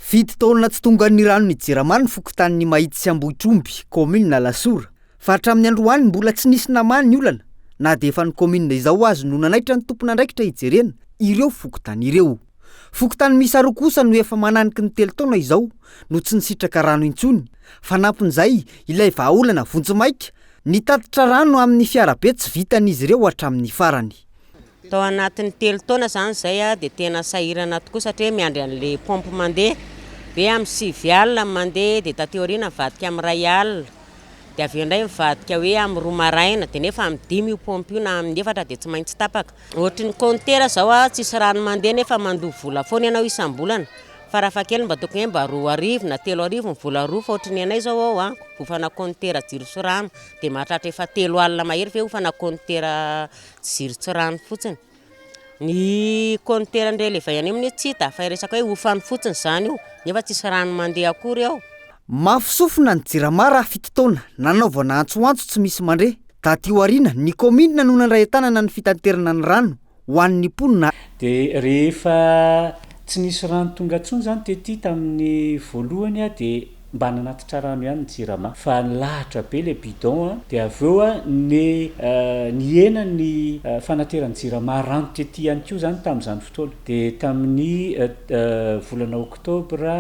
Fito taona tsy tongan'ny rano ny Jirama ny fokontanin'i Mahitsy sy Ambohitromby, kaominina Alasora. Fa hatramin'ny androany mbola tsy nisy namaha ny olana na dia efa ny kaominina izao azy no nanaitra ny tompon'andraikitra hijerena ireo fokontany ireo. Fokontany miisa roa kosa no efa mananiky ny telo taona izao no tsy nisitraka rano intsony. Fanampin'izay, ilay vahaolana vonjimaika, ny tatitra rano amin'ny fiarabe tsy vitan'izy ireo hatramin'ny farany. Tao anatin'ny telo taona izany izay dia tena sahirana tokoa satria miandry an'ilay paompy mandeha, dia amin'ny sivy alina no mandeha dia taty aoriana mivadika amin'ny iray alina, dia avy eo indray mivadika hoe amin'ny roa maraina dia nefa amin'ny dimy io paompy io na amin'ny efatra dia tsy maintsy tapaka. Ohatry ny kaontera izao tsisy rano mandeha nefa mandoa vola foana ianao isam-bolana, farafahakeliny mba tokony hoe mba 2000 na 3000 ny vola roa fa ohatry ny anay izao ao an, hofana kaontera jiro sy rano dia mahatratra efa 30 mahery ve hofana kaontera jiro tsy rano fotsiny. Ny kaontera ny relevé anie tsy hita fa resaka hoe hofany fotsiny izany io nefa tsisy rano mandeha akory ao. Mafy sofina ny Jirama raha fito taona nanaovana antsoantso tsy misy mandre. Taty aoriana, ny kaominina no nandray an-tanana ny fitanterana ny rano ho an'ny mponina. Dia rehefa tsy nisy rano tonga intsony izany tety tamin'ny voalohany dia mba nanatitra rano ihany ny Jirama fa nilahatra be ilay bidon an, dia avy eo an ny nihena ny fanateran'ny Jirama rano tety ihany koa izany tamin'izany fotoana. Dia tamin'ny volana oktobra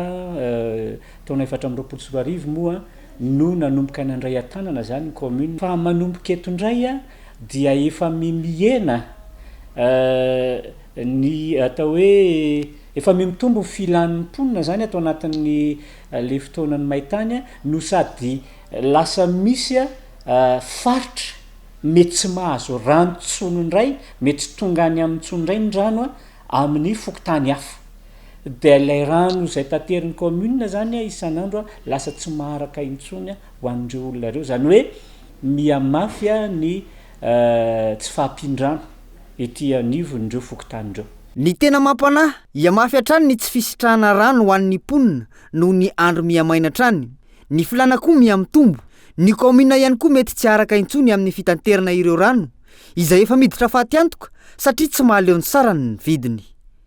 taona 2024 moa no nanomboka nandray an-tanana izany ny commune. Fa manomboka eto indray an dia efa mihena ny atao hoe efa mihamitombo ny filan'ny mponina izany ato anatin'ny le fotoanan'ny maintany no sady lasa misy faritra mety tsy mahazo rano intsony indray, mety tsy tonga any aminy intsony indray ny rano amin'ny fokontany hafa. Dia ilay rano izay taterin'ny commune izany isan'andro lasa tsy maharaka intsony ho an'ireo olona ireo. Izany hoe mihamafy ny tsy fahampian-drano ety anivon'ireo fokontany ireo. Ny tena mampanahy, hihamafy hatrany ny tsy fisitrahana rano ho an'ny mponina noho ny andro mihamaina hatrany. Ny filàna koa mihamitombo. Ny kaominina ihany koa mety tsy haharaka intsony amin'ny fitanterana ireo rano, izay efa miditra fatiantoka satria tsy mahaleo ny sarany ny vidiny.